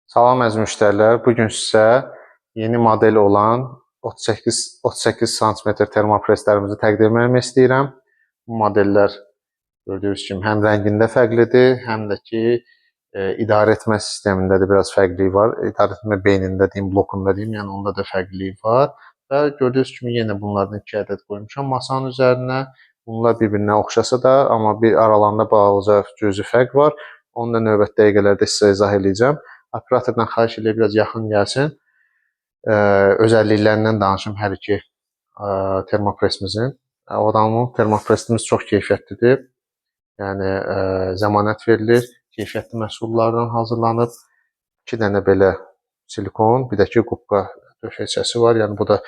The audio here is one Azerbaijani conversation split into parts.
Salam əziz müştərilər. Bu gün sizə yeni model olan 38 sm termopreslərimizi təqdim etmək istəyirəm. Bu modellər gördüyünüz kimi həm rəngində fərqlidir, həm də ki idarə etmə sistemində də biraz fərqlilik var. İdarə etmə beynində deyim, blokunda deyim, yəni onda da fərqlilik var. Və gördüyünüz kimi yenə bunlardan 2 ədəd qoymuşam masanın üzərinə. Bunlar bir-birinə oxşasa da, amma bir aralarında balaca cüzi fərq var. Onu da növbəti dəqiqələrdə sizə izah eləyəcəm. Operatordan xahiş eləyib biraz yaxın gəlsin. Özəlliklərindən danışım hər iki termopresimizin. Avadanlıq termopresimiz çox keyfiyyətlidir. Yəni zəmanət verilir, keyfiyyətli məhsullardan hazırlanıb. 2 dənə belə silikon, bir də ki qubka döşəkçəsi var. Yəni bu da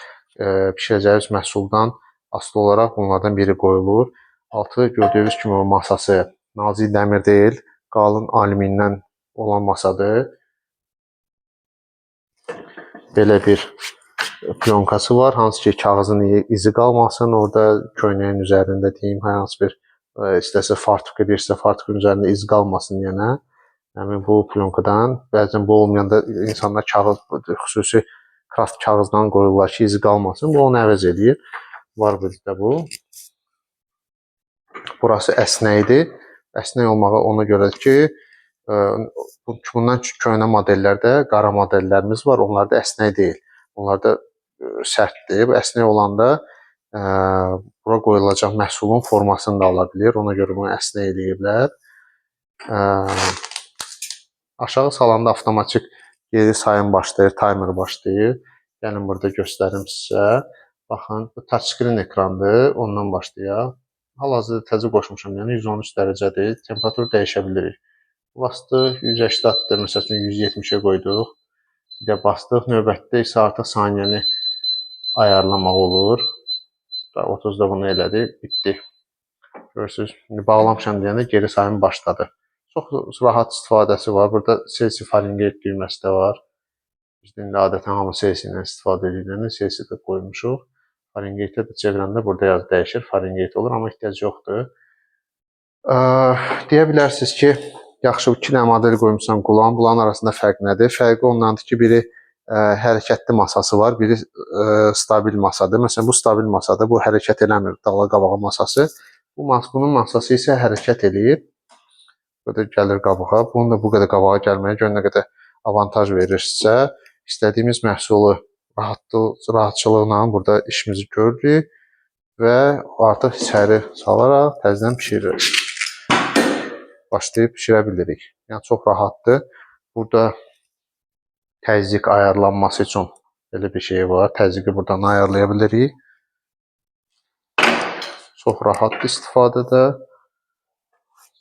bişirəcəyiniz məhsuldan asılı olaraq bunlardan biri qoyulur. Altı gördüyünüz kimi o masası nazik dəmir deyil, qalın alümindən olan masadır. Belə bir plyonkası var, hansı ki kağızın izi qalmasın. Orada köynəyin üzərində deyim, hər hansı bir istəsə fartuk edirsə, fartukun üzərində iz qalmasın yenə. Həmin bu plyonkadan, bəzən bu olmayanda insanlar kağız, xüsusi kraft kağızdan qoyurlar ki, izi qalmasın. Bu onu əvəz eləyir. Var bizdə bu. Burası əsnəkdir. Əsnək olmağı ona görədir ki, bundan köhnə modellərdə qara modellərimiz var. Onlarda əsnək deyil. Onlarda sərtdir. Bu əsnək olanda bura qoyulacaq məhsulun formasını da ala bilir. Ona görə bunu əsnək eləyiblər. Aşağı salanda avtomatik geri sayım başlayır, timer başlayır. Gəlin burada göstərim sizə. Baxın, bu touchscreen ekrandır. Ondan başlayaq. Hal-hazırda təzə qoşmuşam, yəni 113 dərəcədir. Temperaturu dəyişə bilirik. Bastıq, 180-dir, məsəl üçün 170-ə qoyduq. Bir də bastıq. Növbətdə isə artıq saniyəni ayarlamaq olur. 30-da bunu elədi, bitdi. Görürsünüz, indi bağlamışam deyəndə geri sayım başladı. Çox rahat istifadəsi var. Burada Celsius Fahrenheit düyməsi də var. Bizdə indi adətən hamı Celsius ilə istifadə edir. Yəni Celsius də qoymuşuq. Fahrenheitə də çevirəndə burada yazı dəyişir. Fahrenheit olur, amma ehtiyac yoxdur. Deyə bilərsiniz ki, yaxşı, 2 dənə model qoymusan qulan. Bunların arasında fərq nədir? Fərqi ondandır ki, biri hərəkətli masası var, biri stabil masadır. Məsələn, bu stabil masadır, bu hərəkət eləmir, dala qabağa masası. Bunun masası isə hərəkət eləyir. Burada gəlir qabağa. Bunun da bu qədər qabağa gəlməyə görə nə qədər avantaj verir sizə. İstədiyimiz məhsulu rahatçılıqla burada işimizi görürük və artıq içəri salaraq təzədən bişiririk. Başlayıb bişirə bilirik. Yəni çox rahatdır. Burada təzyiq ayarlanması üçün belə bir şey var. Təzyiqi buradan ayarlaya bilirik. Çox rahatdır istifadədə.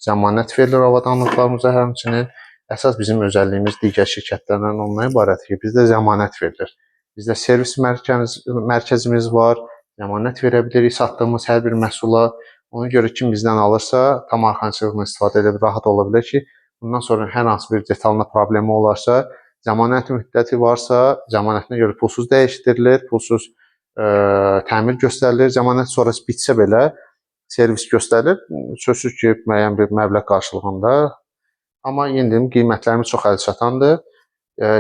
Zəmanət verilir avadanlıqlarımıza həmçinin. Əsas bizim özəlliyimiz digər şirkətlərdən ondan ibarətdir ki, bizdə zəmanət verilir. Bizdə servis mərkəzimiz var. Zəmanət verə bilirik satdığımız hər bir məhsula. Ona görə kim bizdən alırsa, tam arxayınçılıqla istifadə edə rahat ola bilər ki, bundan sonra hər hansı bir detalında problemi olarsa, zəmanət müddəti varsa, zəmanətinə görə pulsuz dəyişdirilir, pulsuz təmir göstərilir. Zəmanət sonrası bitsə belə servis göstərilir. Sözsüz ki, müəyyən bir məbləğ qarşılığında. Amma yenə deyim, qiymətlərimiz çox əlçatandır.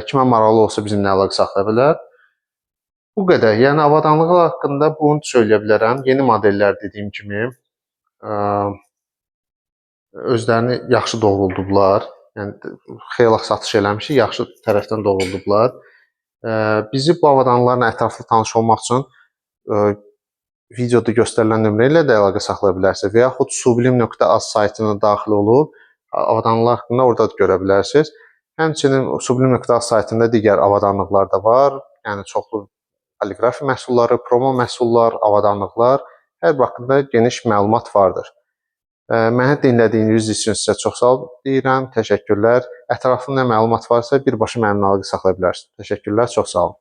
Kimə maraqlı olsa bizimlə əlaqə saxlaya bilər. Bu qədər. Yəni avadanlığı haqqında bunu söyləyə bilərəm. Yeni modellər dediyim kimi özlərini yaxşı doğruldublar. Yəni xeyli satış eləmişik, yaxşı tərəfdən doğruldublar. Bizi bu avadanlıqlarla ətraflı tanış olmaq üçün videoda göstərilən nömrə ilə də əlaqə saxlaya bilərsiniz və yaxud sublim.az saytına daxil olub avadanlıqlar haqqında orada da görə bilərsiniz. Həmçinin sublim.az saytında digər avadanlıqlar da var. Yəni çoxlu poliqrafiya məhsulları, promo məhsullar, avadanlıqlar, hər bir haqqında geniş məlumat vardır. Məni dinlədiyiniz üçün sizə çox sağ ol deyirəm. Təşəkkürlər. Ətraflı nə məlumat varsa birbaşa mənimlə əlaqə saxlaya bilərsiniz. Təşəkkürlər, çox sağ olun.